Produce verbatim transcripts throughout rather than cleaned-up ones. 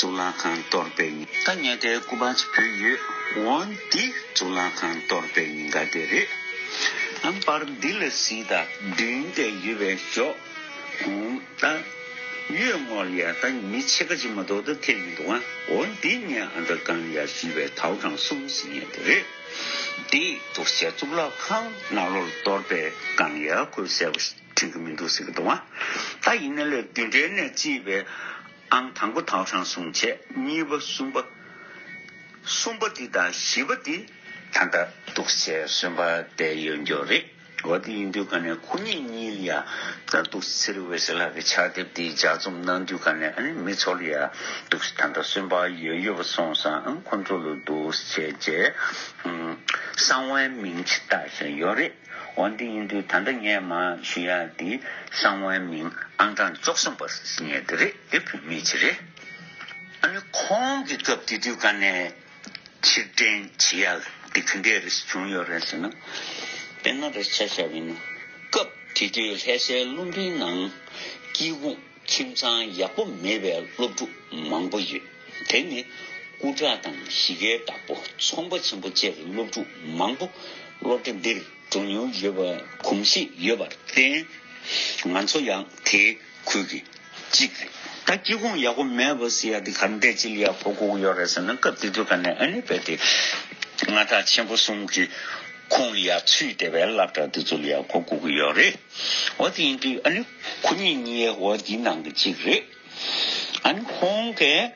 གཙུག་ལག་ཁང་གཏོར་པའི་ཉིན། ད་ངས་དེ་སྐུ་པར་ཅིག་ཕུལ་ཡོད། འོ་འདི་གཙུག་ལག་ཁང་གཏོར་པའི་ཉིན་ག་དེ་རེད། ཨ་པར་འདི་ལ་གཟིགས་དང་། མདུན་དེ་ཡོད་པའི་ཞོགས། ད་གཡོན་ངོས་ལ་ཡ་ད་མི་ཕྱེད་ཀ་ཅིག་མ་གཏོགས་ད་ཐེབས་མི་འདུག་ཨ། འོ་འདི་ངས་ཨ་མདའ་སྒང་ལ་ཡ་བཞུགས་པའི་ཐའོ་ཁྲང་སུང་ཟེར་མཁན་དེ་རེད། འདི་འདུག་སེ་གཙུག་ལག་ཁང་ནང་ལོགས་ལ་གཏོར་པའི་སྒང་ལ་ཡ་ཁོས་གསལ་པོ་ཞིག་དྲན་གྱི་མི་འདུག་ཟེར་གྱི་འདུག་ཨ། ད་ཡིན་ན་ལས་བདུན་ཕྲག་ནས་བརྩིས་པའི་ཨང་དང་པོ་ཐའོ་ཁྲང་སུང་བྱས། གཉིས་པ། གསུམ་པ། གསུམ་པ་འདི་དང་བཞི་པ་འདི་ད་ལྟ་འདུག་སེ་སོན་པ་བསྡད་ཡོད་འགྱོ་རེད། འོ་དེ་ཡིན་དུས་ག་ནས་ཁོ་གཉིས་གཉིས་ལ་ཡ་ད་འདུག་སེ་ཚེ་རིང་འོད་ཟེར་ལགས་ཀྱི་ཕྱག་དེབ་འདི་ལྗགས་རྩོམ་གནང་དུས་ག་ནས་ཨ་ནི་མི་ཚོ་ལ་ཡ་འདུག་སེ་ད་ལྟ་སོན་པ་ཡོད་ཡོད་པ་སོང་ཙང་ཨ་ཁོ་ཚོ་ལ་འདུག་སེ་བྱས་རྗེས་གསང་བའི་མིང་ཅིག་བཏགས་བཞག་ཡོད་རེད། འོ་འདི་ཡིན་དུས་ད་ལྟ་ངས་མར་ཞུ་ཡག་འདི་གསང་བའི་མིང་ཨང་གྲངས་བཅུ་གསུམ་པ་ཟེར་མཁན་འདི་རེད། དེ་བོད་མི་ཅིག་རེད། ཨ་ནི་ཁོང་གི་སྐབས་དེ་དུས་ག་ནས་ཕྱིར་དྲན་བྱེད་ཡག་འདི་ག་འདྲས་རེ་བྱུང་ཡོད་རེད་ཟེར་ན། དཔེར་ན་རེ་ཆ་བཞག་པ་ཡིན་ན། སྐབས་དེ་དུས་ལྷ་སའི་སློབ་འབྲིང་ནང་སྐྱིད་ཁོངས་ཁྱིམ་ཚང་ཡག་པོ་མེད་པའི་སློབ་ཕྲུག་མང་པོ་ཡོད། དེ་ནི་སྐུ་དྲག་དང་གཞིས་ཀའི་བདག་པོ་ཚོང་པ་ཆེན་པོ་བཅས་ཀྱི་སློབ་ཕྲུག་མང་པོ་སློབ་གྲྭ་འདིར་འགྲོ་མྱོང་ཡོད་པ་གོམས་གཤིས་ཡོད་པར་བརྟེན། ང་ཚོ་ཡང་དེའི་ཁུལ་གྱི་གཅིག་རེད། ད་སྐྱིད་ཁོངས་ཡག་པོ་མེད་པ་ཟེར་ཡ་དེ་ག་འདྲས་ཅིག་ལ་ཡ་གོ་དགོས་ཀྱི་ཡོད་རེད་ཟེར་ན། སྐབས་དེ་དུས་ག་ནས་ཨ་ནི་རྦད་དེ་མངའ་བདག་ཆེན་པོ་གསུམ་གྱི་ཁོངས་ལ་ཡ་ཚུད་བསྡད་པའི་སློབ་གྲྭ་དེ་ཚོ་ལ་ཡ་གོ་དགོས་ཀྱི་ཡོད་རེད། འོ་དེ་ཡིན་དུས་ཨ་ནི་ཁོ་གཉིས་གཉིས་འོ་དེའི་ནང་གི་གཅིག་རེད། ཨ་ནི་ཁོང་གིས་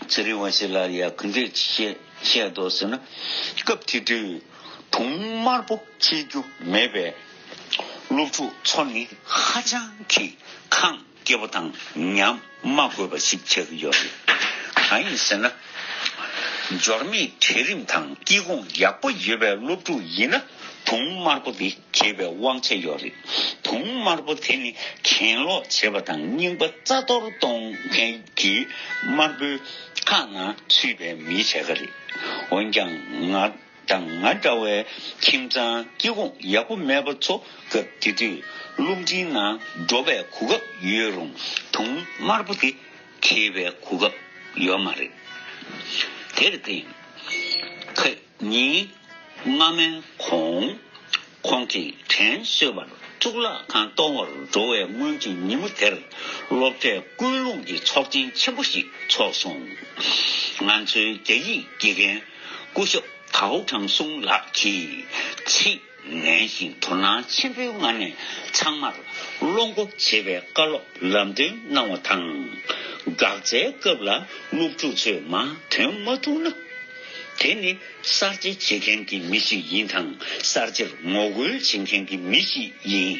ཚེ་རིང་འོད་ཟེར་ལགས་ལ་ཡ་ག་འདྲས་བཤད་བཤད་འདུག་ཟེར་ན། སྐབས་དེ་དུས་དུང་དམར་པོ་འཁྱེར་རྒྱུ་མེད་པའི་སློབ་ཕྲུག་ཚོ་ནི་ཧ་ཅང་གི་ཁངས་སྐྱིད་པོ་དང་ཉམས་མ་དགོས་པ་ཞིག་ཆགས་ཀྱི་ཡོད་རེད། གང་ཡིན་ཟེར་ན། འབྱོར་མེད་གྲལ་རིམ་དང་སྐྱིད་ཁོངས་ཡག་པོ་ཡོད་པའི་སློབ་ཕྲུག་ཡིན་ན་དུང་དམར་པོ་དེ་འཁྱེར་བའི་དབང་ཆ་ཡོད་རེད། དུང་དམར་པོ་དེ་ནི་གྱེན་ལོག་བྱེད་པ་དང་རྙིང་པ་རྩ་གཏོར་གཏོང་མཁན་གྱི་དམར་པོའི་ཁ་ནང་ཚུད་པའི་མིའི་ཕྱེད་ཀ་རེད། འོན་ཀྱང་ང་དང་ང་འདྲ་བའི་ཁྱིམ་ཚང་སྐྱིད་ཁོངས་ཡག་པོ་མེད་པ་ཚོ་སྐབས་དེ་དུས་སློབ་འབྲིང་ནང་འགྲོ་བའི་གོ་སྐབས་ཡོད་རུང་དུང་དམར་པོ་དེ་འཁྱེར་བའི་གོ་སྐབས་ཡོད་མ་རེད། དེར་བརྟེན་ཁ་ཉིན་སྔ་མའི་གོང་ཁོང་གིས་དྲན་གསོས་པར་གཙུག་ལག་ཁང་གཏོར་བར་འགྲོ་བའི་སྔོན་གྱི་ཉིན་མོ་དེར་སློབ་གྲྭའི་ཀུན་སློང་གི་ཚོགས་ཆེན་ཆེན་པོ་ཞིག་ཚོགས་སོང་། ང་ཚོའི་རྒྱ་ཡིག་དགེ་རྒན་སྐུ་ཞབས་ཐའོ་ཁྲང་སུང་ལགས་ཀྱིས་ཚིག་ནན་ཞིང་དོ་སྣང་ཆེན་པོའི་ངང་ནས་ཚང་མར་བློ་མགོ་བྱེད་པའི་བཀའ་སློབ་ལམ་སྟོན་གནང་བ་དང་། འགག་རྩའི་སྐབས་ལ་སློབ་ཕྲུག་ཚོས་མར་ཐོན་མ་ཐུབ་ན། དེ་ནི་གསར་བརྗེ་བྱེད་མཁན་གྱི་མི་ཞིག་ཡིན་དང་། གསར་བརྗེར་ངོ་རྒོལ་བྱེད་མཁན་གྱི་མི་ཞིག་ཡིན།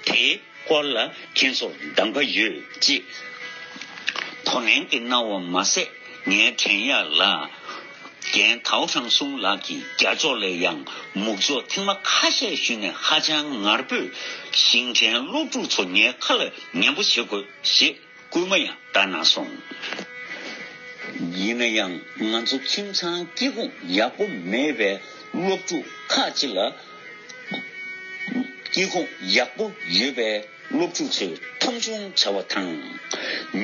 དེའི་སྐོར་ལ་ཁྱེད་ཚོར་གདམ་ག་ཡོད་ཅེས་དོ་ནན་གྱིས་གནང་བ་མ་ཟད། ངའི་དྲན་ཡག་ལ། རྒན་ཐའོ་ཁྲང་སུང་ལགས་ཀྱིས་རྒྱ་ཕྱོགས་ལ་ཡང་མུག་ཚོགས་ཐེངས་མ་ཁ་ཤས་ཞུས་ནས་ཧ་ཅང་ངར་པོས་ཞིང་ཆེན་སློབ་ཕྲུག་ཚོ་ངའི་ཁ་ལ་ཉན་པོ་བྱེད་དགོས་ཞེས་སྐུལ་མ་ཡང་བཏང་གནང་སོང་། ཡིན་ན་ཡང་ང་ཚོ་ཁྱིམ་ཚང་སྐྱིད་ཁོངས་ཡག་པོ་མེད་པའི་སློབ་ཕྲུག་ཁག་ཅིག་ལ། སྐྱིད་ཁོངས་ཡག་པོ་ཡོད་པའི་སློབ་ཕྲུག་ཚོས་འཐབ་འཁྱུང་བྱ་བ་དང་།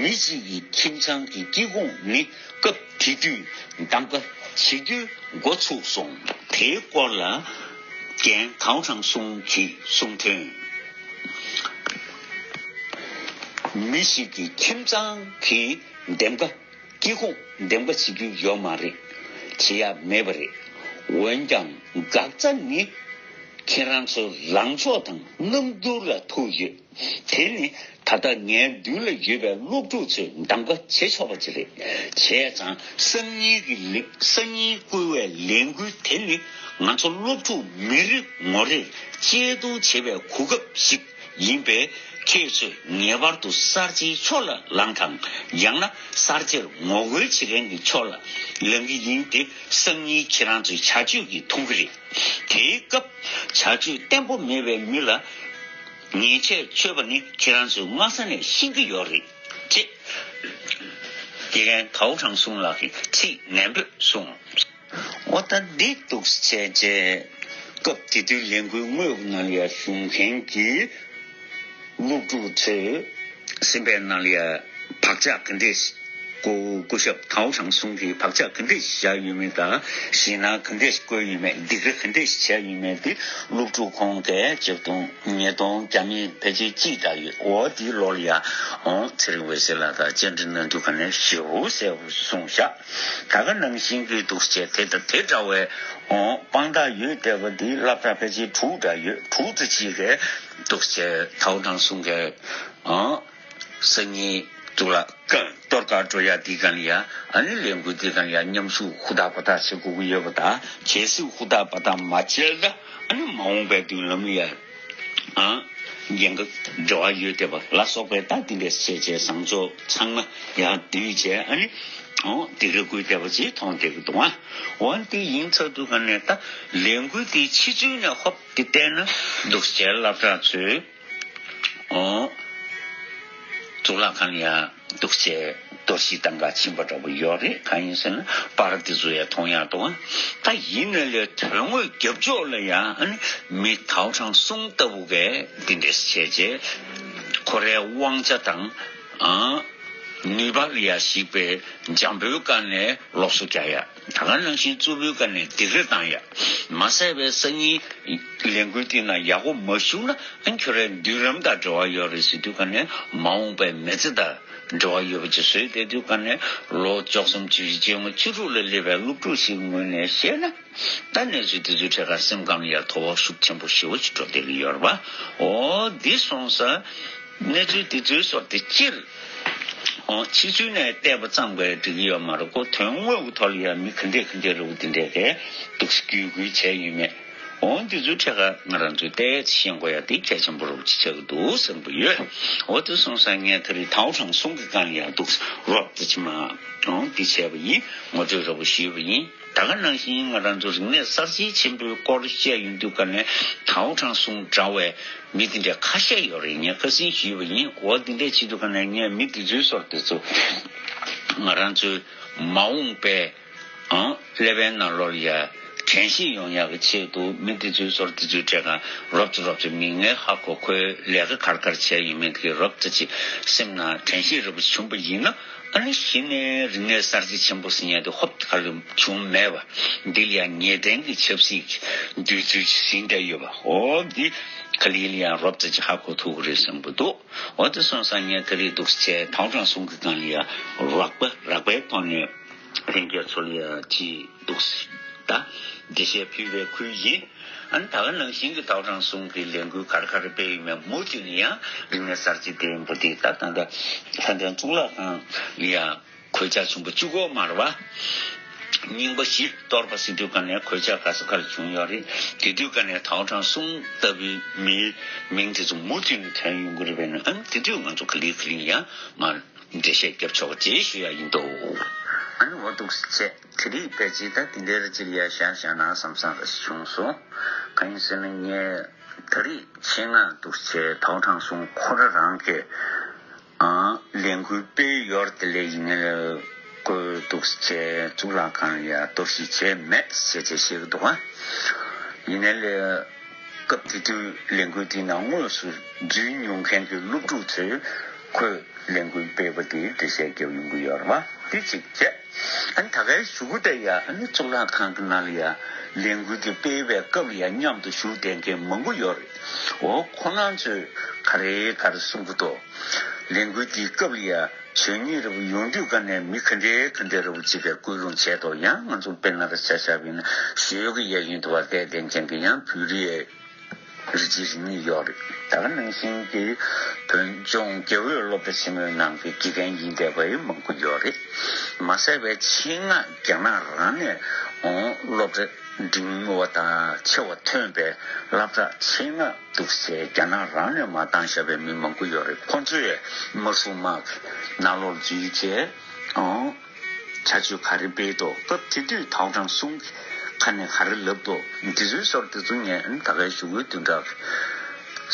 མི་གཅིག་གི་ཁྱིམ་ཚང་གི་སྐྱིད་ཁོངས་ནི་སྐབས་དེ་དུས་གདམ་ག་བྱེད་རྒྱུའི་འགོ་ཚུགས་སོང་། དེའི་སྐོར་ལ་རྒན་ཐའོ་ཁྲང་སུང་གིས་གསུངས་དོན། མི་ཞིག་གི་ཁྱིམ་ཚང་གི་འདེམས་ཀ་སྐྱིད་ཁོངས་འདེམས་ཀ་བྱེད་རྒྱུ་ཡོད་མ་རེད། བྱེད་ཡ་མེད་པ་རེད། འོན་ཀྱང་འགག་རྩ་ནི་ཁྱེད་རང་ཚོའི་ལངས་ཕྱོགས་དང་རྣམ་འགྱུར་ལ་ཐུག་ཡོད། དེ་ནི་ད་ལྟ་ངའི་མདུན་ལ་ཡོད་པའི་སློབ་ཕྲུག་ཚོས་གདམ་ག་བྱེད་ཆོག་པ་ཅིག་རེད། བྱས་ཙང་སང་ཉིན་གྱི་ལས་སང་ཉིན་བསྐུལ་བའི་ལས་འགུལ་དེ་ནི་ང་ཚོ་སློབ་ཕྲུག་མི་རེ་ངོ་རེར་གཅེས་གཏུག་བྱེད་པའི་གོ་སྐབས་ཤིག་ཡིན་པས། ཁྱེད་ཚོས་ངེས་པར་དུ་གསར་བརྗེའི་ཕྱོགས་ལ་ལངས་དང་། ཡང་ན་གསར་བརྗེར་ངོ་རྒོལ་བྱེད་མཁན་གྱི་ཕྱོགས་ལ་ལངས་ཀྱི་ཡིན་ཏེ། སང་ཉིན་ཁྱེད་རང་ཚོའི་བྱ་སྤྱོད་ཀྱིས་མཐོང་གི་རེད། དེའི་སྐབས་བྱ་སྤྱོད་བརྟན་པོ་མེད་པའི་མི་ལ་ཉེས་ཆད་གཅོད་པ་ནི་ཁྱེད་རང་ཚོས་སྔ་ས་ནས་ཤེས་ཀྱི་ཡོད་རེད། ཅེས་དགེ་རྒན་ཐའོ་ཁྲང་སུང་ལགས་ཀྱིས་ཚིག་ནན་པོས་གསུངས། འོ་ད་འདི་འདུག་བྱས་རྗེས་སྐབས་དེ་དུས་ལས་འགུལ་དངོས་ནང་ལ་ཡ་ཞུགས་མཁན་གྱི་སློབ་ཕྲུག་ཚོས་སེམས་པའི་ནང་ལ་ཡ་བག་ཆགས་ག་འདྲས་ སྐུ་སྐུ་ཞབས་ཐའོ་ཁྲང་སུང་གིས་བག་ཆགས་ག་འདྲས་ཤིག་བཞག་ཡོད་མེད་དང་ཞེད་སྣང་ག་འདྲས་ཤིག་བསྐོས་ཡོད་མེད་སྡིགས་ར་ག་འདྲས་ཤིག་བྱས་ཡོད་མེད་དེ་སློབ་ཕྲུག་ཁོང་གིས་ཆིག་སྟོང་ཉིས་སྟོང་བརྒྱ་མེད་ཕལ་ཆེར་གཅིག་འདྲ་ཡོད། འོ་དེའི་ལོ་ལ་ཡ་འོང་ཚེ་རིང་འོད་ཟེར་ལགས་དང་བཅར་འདྲི་གནང་དུས་ག་ནས་ཞེ་པོ་གསལ་པོ་གསུངས་བཞག་ད་ག་ནང་བཞིན་གྱི་འདུག་བྱས་དེ་དང་དེ་འདྲ་བའི་འོང་དཔང་རྟགས་ཡོད་བསྡད་པ་འདི་སློབ་གྲྭ་ཕལ་ཆེར་དྲུག་འདྲ་ཡོད། དྲུག་ཙམ་ཅིག་གིས་འདུག་བྱས་ཐའོ་ཁྲང་སུང་གིས་འོང་སང་ཉིན་གཙུག་ལག་ཁང་གཏོར་གར་འགྲོ་ཡ་འདི་ག་ལ་ཡ་ཨ་ནི་ལས་འགུལ་འདི་ག་ལ་ཡ་མཉམ་ཞུགས་ཧུར་ཐག་པ་ཐག་བྱེད་དགོས་ཀྱི་ཡོད་པ་དང་གལ་སྲིད་ཧུར་ཐག་པ་ཐག་མ་བྱས་ན་ཨ་ནི་མ་འོངས་པའི་མདུན་ལམ་ལ་ཡ། ཨང་། འགན་ཁུར་འབྲེལ་བ་ཡོད་བསྡད་པ་ལ་སོགས་པའི་ད་འདི་འདྲས་བྱས་བྱས་བཟང་ཕྱོགས་ཚང་མ་ཡང་བསྡུས་བྱས་ཨ་ནི་འོང་སྡིགས་ར་བསྐུལ་བསྡད་པ་ཅིག་མཐོང་བསྡད་ཀྱི་འདུག་ཨ། འོ་འདི་ཡིན་ཚར་དུས་ག་ནས་ད་ལས་འགུལ་འདི་ཕྱི་ཚུལ་ནས་ཧོབ་སྟེ་བལྟས་ན་འདུག་བྱས་སློབ་གྲྭ་ཚོས་འོང་གཙུག་ལག་ཁང་ཡང་འདུག་བྱས་གཏོར་བཤིག་བཏང་ག་ཕྱིན་པ་འདྲ་པོ་ཡོད་རེད། གང་ཡིན་ཟེར་ན་པར་འདི་ཚོ་ཡང་མཐོང་ཡག་འདུག་ད་ཡིན་ན་ལས་དོན་དངོས་རྒྱབ་ཕྱོགས་ལ་ཡང་ཨ་ནི་མི་ཐའོ་ཁྲང་སུང་ལྟ་བུ་གས་འདི་འདྲས་བྱས་རྗེས་ཁོ་རའི་དབང་ཆ་དང་ཨ་ནུས་པ་ལ་ཡང་གཞིགས་པའི་འཇམ་པོའི་སྒང་ནས་སློབ་གསོ་རྒྱག་ཡ། ད་ག་ནང་བཞིན་རྩུབ་པོའི་སྒང་ནས་སྡིགས་ར་བཏང་ཡ། མ་ཟད་པའི་སང་ཉིན་ལས་འགུལ་འདི་ནང་ཡག་པོ་མ་ཞུགས་ན་ཨ་ཁྱོད་རའི་མདུན་ལམ་དང་འབྲེལ་བ་ཡོད་རེད་ཟེར་དུས་ག་ནས་མ་འོངས་པའི་མི་ཚེ་དང་འབྲེལ་བ་ཡོད་པ་ཅིག་བཟོས་བསྡད་དུས་ག་ནས་ལོ་བཅུ་གསུམ་བཅུ་བཞི་བཅོ་ལྔ་བཅུ་དྲུག་ལ་སླེབས་པའི་སློབ་ཕྲུག་ཞིག་ངོས་ནས་བཤད་ན་ད་གནས་ཚུལ་དེ་ཚོའི་གྲས་ཀ་སེམས་ཁམས་ལ་ཡང་དོ་ཕོག་ཤུགས་ཆེན་པོ་ཞེ་པོ་ཅིག་འགྲོ་བསྡད་ཀྱི་ཡོད་རེད་པ། འོ་འདི་སོང་ཙང་གནས་ཚུལ་དེ་ཚོའི་སོར་དེ་སྤྱིར་འོ་ཕྱི་ཚུལ་ནས་བལྟས་པ་ཙམ་གས་འགྲིག་གི་ཡོད་མ་རེད། ཁོ་དོན་དངོས་ཀྱི་ཐོག་ལ་ཡང་མི་ག་འདྲས་ག་འདྲས་རེད་པ་དེ་འདྲས་གས་འདུག་སེ་བརྒྱུད་སྐུལ་བྱས་ཡོད་མེད། འོ་འདི་ཚོའི་གྲས་ཀ་ང་རང་ཚོས་ཏོག་ཙམ་ཤེས་དགོས་ཡ་དེ་གལ་ཆེན་པོ་རུ་ཆགས་ཀྱི་འདུག་བསམ་གྱི་ཡོད། འོ་དེ་སོང་ཙང་ངས་ད་རེས་ཐའོ་ཁྲང་སུང་གི་སྒང་ལ་ཡང་འདུག་རོབ་ཙམ་ཅིག་མ་འོ་འདི་བྱས་པ་ཡིན། ངོ་སྤྲོད་རོབ་པོ་ཞུས་པ་ཡིན། ད་ག་ནང་བཞིན་ང་རང་ཚོ་རིག་གནས་གསར་བརྗེ་ཆེན་པོའི་སྐོར་བཤད་ཡོང་དུས་ག་ནས་ཐའོ་ཁྲང་སུང་འདྲ་བའི་མི་དེ་འདྲ་ཁ་ཤས་ཡོད་རེད། ངས་ཁ་སང་ཞུས་པ་ཡིན། འོ་འདི་འདྲས་བྱེད་དུས་ག་ནས་ངས་མི་དེ་ཚོའི་ཚོར་དེ་ཚོ་ང་རང་ཚོའི་མ་འོངས་པའི་ཨང་ཀླད་པའི་ནང་ལོགས་ལ་ཡ་དྲན་ཤེས་ཡོང་ཡག་གི་ཆེད་དུ་མི་དེ་ཚོའི་ཚོར་དེ་ཚོའི་གྲས་ཀ་རོབ་ཙམ་རོབ་ཙམ་མིང་ངས་ཧ་གོ། ཁོའི་ལས་ཀ་ག་རེ་ག་རེ་བྱས་ཡོད་མེད་དེ་རོབ་ཙམ་ཅིག་སེམས་ནང་དྲན་ཤེས་རེ་བ་བྱུང་པ་ཡིན་ན་ཨ་ནི་གཞི་ནས་རིག་གནས་གསར་བརྗེ་ཆེན་པོ་ཟེར་ཡ་དེ་ཧོབ་ཏེ་ག་ལ་བྱུང་མེད་པ། འདི་ལ་ཡང་ངེས་གཏན་གྱི་ཆབ་སྲིད་ཀྱི་འདོད་ཚུལ་ཅིག་ཟིན་བསྡད་ཡོད་པ། འོ་འདི་ག་ལེ་ལ་ཡང་རོབ་ཙམ་ཅིག་ཧ་གོ་ཐུབ་ཀྱི་རེད་བསམ་གྱི་འདུག་འོ་དེ་སོང་ཙང་ངས་ད་རེས་འདུག་སེ་ཐའོ་ཁྲང་སུང་གི་སྒང་ལ་ཡ་རོགས་པ་རགས་པའི་ཐོག་ནས་ལྷན་རྒྱས་ཚོ་ལ་ཡ་ཅིག་འདུག་སེ་ད་འགྲེལ་བཤད་ཕུལ་བའི་ཁུལ་ཡིན། ཨ་ནི་ད་ག་ནང་བཞིན་གྱི་ཐའོ་ཁྲང་སུང་གི་ལས་འགུལ་ག་རེ་ག་རེ་སྤེལ་ཡོད་མེད་མུ་མཐུད་ནས་ཡང་རིག་གནས་གསར་བརྗེ་ལྡན་པ་འདི་ད་ད་ལྟ་ལྷ་ལྡན་གཙུག་ལག་ཁང་ལ་ཡ་གོད་ཆག་བྱུང་པ་གཅིག་པོ་མ་རེད་པ། རྙིང་པ་བཞི་གཏོར་པ་ཟེར་དུས་ག་ནས་གོད་ཆག་ག་ས་ག་ལ་བྱུང་ཡོད་རེད། དེ་དུས་ག་ནས་ཐའོ་ཁྲང་སུང་ལྟ་བུའི་མིའི་མིང་དེ་ཚོ་མུ་མཐུད་ནས་ཐོན་ཡོང་གི་རེད་པས་ན། ཨ་ནི་དེ་དུས་ང་ཚོ་ག་ལེ་ག་ལེ་ཡང་མར་འགྲེལ་བཤད་རྒྱབ་ཆོག་ཅེས་ཞུ་ཡ་ཡིན་འདུག་ཨ་ནི་འོ་འདུག་སེ་བྱས་དེ་རིང་ཕལ་ཆེར་ད་དེ་འདྲའི་རེ་ཅིག་ལ་ཡ་བཞག་བཞག་ན་བསམ་བསམ་རེ་བྱུང་སོང་། གང་ཡིན་ཟེར་ན་ངས་ད་རེས་ཆེད་མངགས་འདུག་སེ་ཐའོ་ཁྲང་སུང་ཁོ་རང་རང་གིས། ཨང་། ལས་འགུལ་སྤེལ་ཡོད་རེད་དེ་ལས་ཡིན་ནའི་ལས་ཁོས་འདུག་སེ་གཙུག་ལག་ཁང་ལ་ཡ་གཏོར་བཤིག་བྱས་མེད་ཟེར་བྱས་བཤད་ཀྱི་འདུག་ཨ། ཡིན་ནའི་ལས་སྐབས་དེ་དུས་ལས་འགུལ་དེའི་ནང་དངོས་སུ་འཛུལ་མྱོང་མཁན་གྱི་སློབ་ཕྲུག་ཚོས་ཁོས་ལས་འགུལ་སྤེལ་བ་དེའི་འགྲེལ་བཤད་རྒྱབ་ཡོང་གི་ཡོད་རེད་པ། དེ་གཅིག་བྱས། ཨ་ནི་ད་གའི་གཞུག་གུ་དེ་ཡ་ཨ་ནི་གཙུག་ལག་ཁང་གི་ནང་ལ་ཡ་ལས་འགུལ་དེ་སྤེལ་བའི་སྐབས་ལ་ཡ་མཉམ་དུ་བཞུགས་བསྡད་མཁན་མང་པོ་ཡོད་རེད། འོ་ཁོ་རང་ཚོས་ག་རེ་ག་རེ་གསུང་གི་འདུག་ལས་འགུལ་དེའི་སྐབས་ལ་ཡ་བྱས་ཉེས་རེ་བ་ཡོང་དུས་ག་ནས་མི་ག་འདྲའི་ག་འདྲའི་རེ་བ་ཅིག་གིས་སྐུལ་སློང་བྱས་འདུག་ཡང་ང་ཚོ་དཔེར་ན་རེ་ཆ་བཞག་པ་ཡིན་ན་ཞོལ་གྱི་གཡས་གཡོན་དུ་བ་བསྡད་བསྡད་མཁན་གྱི་ཡང་བོད་རིགས་རིགས་གཅིག་རིགས་གཉིས་ཡོད་རེད། ད་ག་ནང་བཞིན་གྱི་བོད་ལྗོངས་དགེ་འོས་སློབ་གྲྭ་ཆེན་མོའི་ནང་གི་དགེ་རྒན་ཡིན་བསྡད་པ་ཡང་མང་པོ་ཡོད་རེད། མ་ཟད་པའི་ཆེད་མངགས་རྒྱ་ནག་རང་ནས་འོང་སློབ་གྲྭ་འབྲིང་བ་དང་ཆེ་བ་ཐོན་པའི་སློབ་གྲྭ་ཆེད་མངགས་འདུག་སེ་རྒྱ་ནག་རང་ནས་མ་བཏང་བཞག་པའི་མི་མང་པོ་ཡོད་རེད། ཁོང་ཚོས་དམར་གཞུང་དམག་གི་ནང་ལོགས་འཛུལ་བྱས་འོང་། བྱ་སྤྱོད་ག་རེ་སྤེལ་འདུག་སྐབས་དེ་དུས་ཐའོ་ཁྲང་སུང་གི་ཁ་ནས་ག་རེ་ལབ་འདུག་འདི་ཚོའི་སྐོར་དེ་ཚོ་ངས་ད་གའི་གཞུག་གུའི་བདུན་ཕྲག་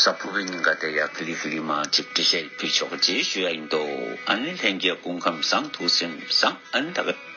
གཟའ་ཕུར་བུའི་ཉིན་ཀ་དེ་ཡ་ག་ལེ་ག་ལེ་མར་ཅིག་འགྲེལ་བཤད་ཕུལ་ཆོག་ཅེས་ཞུ་ཡ་ཡིན་འདུག་ཨ་ནི་ལྷན་རྒྱས་སྐུ་ཁམས་བཟང་། ཐུགས་སེམས་བཟང་། ཨ་ནི་ད་ག